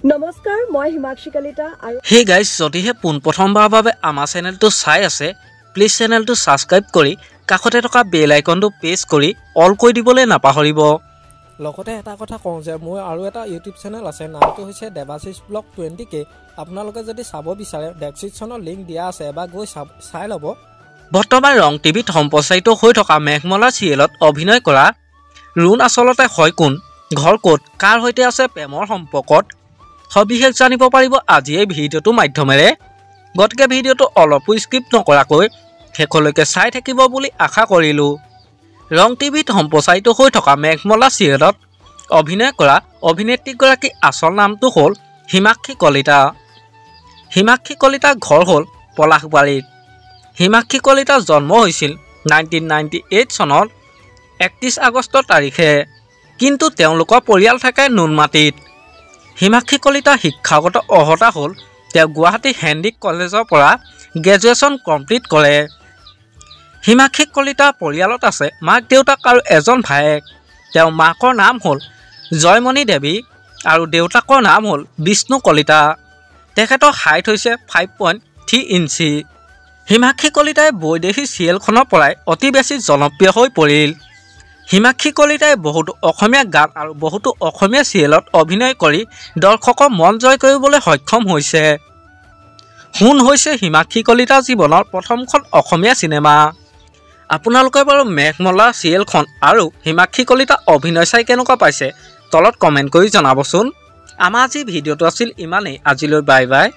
নমস্কাৰ, মই হিমাক্ষী কলিতা আৰু হেই গাইজ, যদিহে পোনপ্ৰথমবাৰৰ বাবে আমাৰ চেনেলটো চাই আছে, প্লিজ চেনেলটো ছাবস্ক্ৰাইব কৰি কাষতে থকা বেল আইকনটো প্ৰেছ কৰি অল কৰি দিবলৈ নাপাহৰিব। লগতে এটা কথা কওঁ যে মোৰ আৰু এটা ইউটিউব চেনেল আছে, নামটো হৈছে দেৱাশিষ ব্লগ 20K। আপোনালোকে যদি চাব বিচাৰে, ডেছক্ৰিপশ্যনত লিংক দিয়া আছে, এবাৰ গৈ চাই ল'ব। বৰ্তমান ৰং টিভিত সম্প্ৰচাৰিত হৈ থকা মেঘমলা চিৰিয়েলত অভিনয় কৰা ৰুণ আচলতে হয় কোন, ঘৰ ক'ত, কাৰ সৈতে আছে প্ৰেমৰ সম্পৰ্কত, সবিশেষ জানিব পাৰিব আজি এই ভিডিঅ'টোৰ মাধ্যমেৰে। গতিকে ভিডিঅ'টো অলপো স্কিপ নকৰাকৈ শেষলৈকে চাই থাকিব বুলি আশা কৰিলোঁ। ৰং টিভিত সম্প্ৰচাৰিত হৈ থকা মেঘমলা চিৰিয়েলত অভিনয় কৰা অভিনেত্ৰীগৰাকীৰ আচল নামটো হ'ল হিমাক্ষী কলিতা। হিমাক্ষী কলিতাৰ ঘৰ হ'ল পলাশবাৰীত। হিমাক্ষী কলিতাৰ জন্ম হৈছিল 1998 চনত 31 আগষ্ট তাৰিখে, কিন্তু তেওঁলোকৰ পৰিয়াল থাকে নুনমাটিত। হিমাক্ষী কলিতাৰ শিক্ষাগত অৰ্হতা হ'ল তেওঁ গুৱাহাটী হেণ্ডিক কলেজৰ পৰা গ্ৰেজুৱেশ্যন কমপ্লিট কৰে। হিমাক্ষী কলিতাৰ পৰিয়ালত আছে মাক, দেউতাক আৰু এজন ভায়েক। তেওঁৰ মাকৰ নাম হ'ল জয়মণি দেৱী আৰু দেউতাকৰ নাম হ'ল বিষ্ণু কলিতা। তেখেতৰ হাইট হৈছে 5.3 ইঞ্চি। হিমাক্ষী কলিতাই বৈদেহী চিৰিয়েলখনৰ পৰাই অতি বেছি জনপ্ৰিয় হৈ পৰিল। হিমাক্ষী কলিতাই বহুতো অসমীয়া গান আৰু বহুতো অসমীয়া চিৰিয়েলত অভিনয় কৰি দৰ্শকৰ মন জয় কৰিবলৈ সক্ষম হৈছে। সোণ হৈছে হিমাক্ষী কলিতাৰ জীৱনৰ প্ৰথমখন অসমীয়া চিনেমা। আপোনালোকে বাৰু মেঘমলা চিৰিয়েলখন আৰু হিমাক্ষী কলিতাৰ অভিনয় চাই কেনেকুৱা পাইছে, তলত কমেণ্ট কৰি জনাবচোন। আমাৰ আজি ভিডিঅ'টো আছিল ইমানেই। আজিলৈ বাই বাই।